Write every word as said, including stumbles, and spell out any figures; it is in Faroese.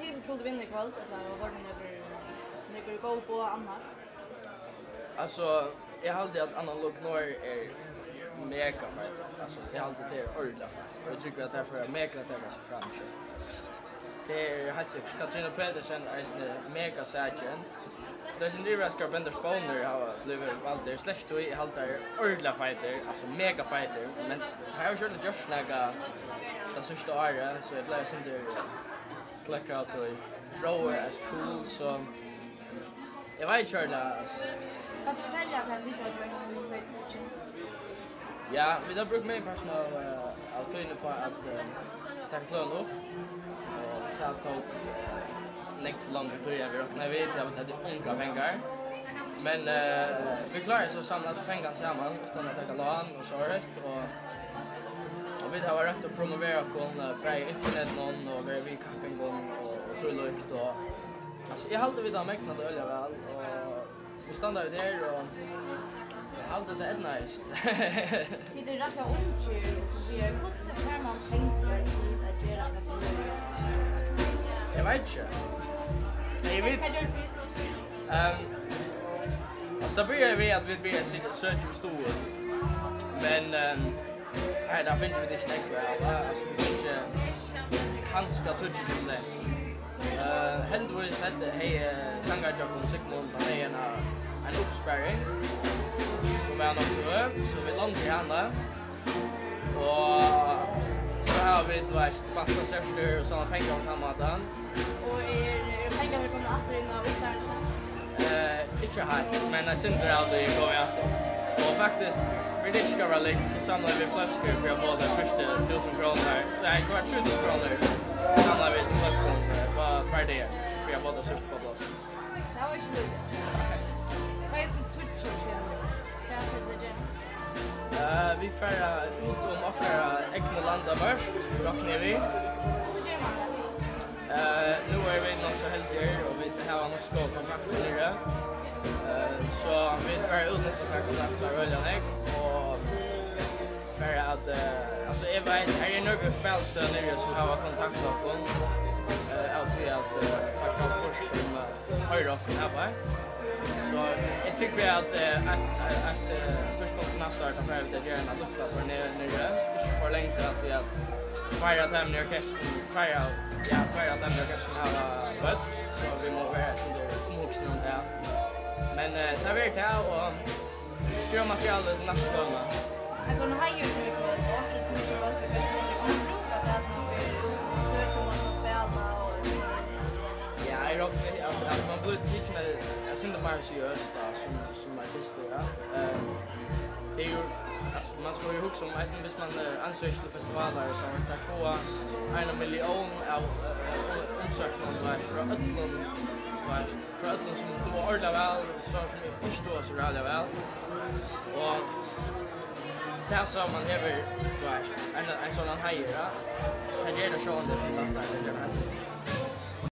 Tit skuldu vinna í kvøld, ella vóru tað nøkur, nøkur góð boð annars? Altso, eg haldi, at Anna Lok Nord er mega feitur. Altso, eg haldi, tað er ordiliga feitt. Og eg trúgvi, at tað fer mega at taka seg fram skjótt. Tað er heilt sikkert. Katrine Petersen er eisini mega sakin. Tað er sindur yvirraskandi, at Benders Bónir hava blivið valdir. Slett tí, eg haldi, teir eru ordiliga feitir, altso mega feitir. Men teir hava sjálvir gjørt nakað tað síðsta árið, so eg bleiv sindur, eh, kløkkur av tí. Fróði er cool, so eg veit ikki ordiliga, altso. Kanst tú fortelja, hvat tit hava gjørt í tvey túsund og tjúgu? Ja, vit hava brúkt meginpartin av, eh, av tíðini upp á at, eh, taka fløguna upp. Og tað tók, eh, nógv longri tíð enn vit roknaðu við, tí at vit høvdu ongar pengar. Men, eh, vit kláraðu so at samla allar pengarnar saman, uttan at taka lán og sovorðið. Og, og vit hava roynt at promovera okkum, eh, bæði á internetinum og verið við í kappingum og, og tílíkt. Og, altso, eg haldi, vit hava megnað tað øgiliga væl. Og Nú standa vit her, og eg haldi, tað eydnaðist. Tit eru rættiliga ungir, og hvussu fær mann pengar til at gera hetta fyri? Eg veit ikki. Eg veit. Hvat gjørdu tit? Ehm, altso, tað byrjaði við, at vit byrjaðu at søkja, søkja um stuðul. Men, ehm, Nei, tað fingu vit ikki nógv av. Altso, vit fingu kanska tíggju prosent. Eh, heldigvís hevði, hevði, eh, sangarin hjá okkum, Sigmund, hann hevði eina, eina uppsparing, sum var nokk so høg, so vit lóndu hana. Og so hava vit, tú veitst, spælt konsertir og savnað pengar á tann mátan. Og er, eru pengarnir komnir aftur inn á uppsparingina? Eh, ikki heilt, men eitt sindur av tí er komið aftur. Og faktiskt, fyri ikki skal vera løgn, so samlaðu vit fløskur fyri at fáa tær síðstu túsund krónurnar. Nei, tað var trý túsund krónur. Samlaðu vit í fløskum, eh, bara tveir dagar fyri at fáa tær síðstu á pláss. Tað var ikki lítið. Tvey túsund og tíggju kemur. Hvat er tað, Jim? Eh, vit fara út um okkara egnu landamørk, rokni eg við. Hvussu ger man tað? Eh, nú eru vit nokk so heldigir, og vit hava nokk so góðar kontaktir niðri. Eh, so vit fara at útnytta tær kontaktirnar øgiliga nógv, og fara at, eh, altso, eg veit, her eru nøkur spælistøð niðri sum hava kontaktað okkum, eh, av tí at, eh, fólk hava spurt um, eh, hoyra okkum her, va? So eg trúgvi, at, eh, eitt, eitt, eitt, eh, tíðspunkt næsta ár, tá fara vit at gera eina lítla turné niðri. Ikki for langa, tí at tveir av teimum í orkestrinum, tveir av, ja, tveir av teimum í orkestrinum hava børn, so vit mugu vera eitt sindur umhugsandi um tað. Men, eh, tað verður tað, og skriva materiale til næstu pløtu. Altso, ein heiður til kvøld, og ársins nýggja kvøld, og hvussu nógv man brúka tað, at man fer út og søkir, man kann spæla, og Ja, eg rokni, at, at man blívur tikin, eh, eitt sindur meira seriøst, tá, sum, sum artistur, ja. Eh, tað er jú, altso, man skal jú hugsa um, eisini, hvis man, eh, ansøkir til festivalar, so teir fáa eina millión av, eh, um-, umsóknum, tú veitst, frá øllum, tú veitst, frá øllum, sum duga ordiliga væl, so sum ikki duga so ræðuliga væl. Og tað, so man hevur, tú veitst, ein, ein sovorðnan heiður, ja. Tað ger tað sjálvandi sum lættari, tað ger tað heilt sikkurt.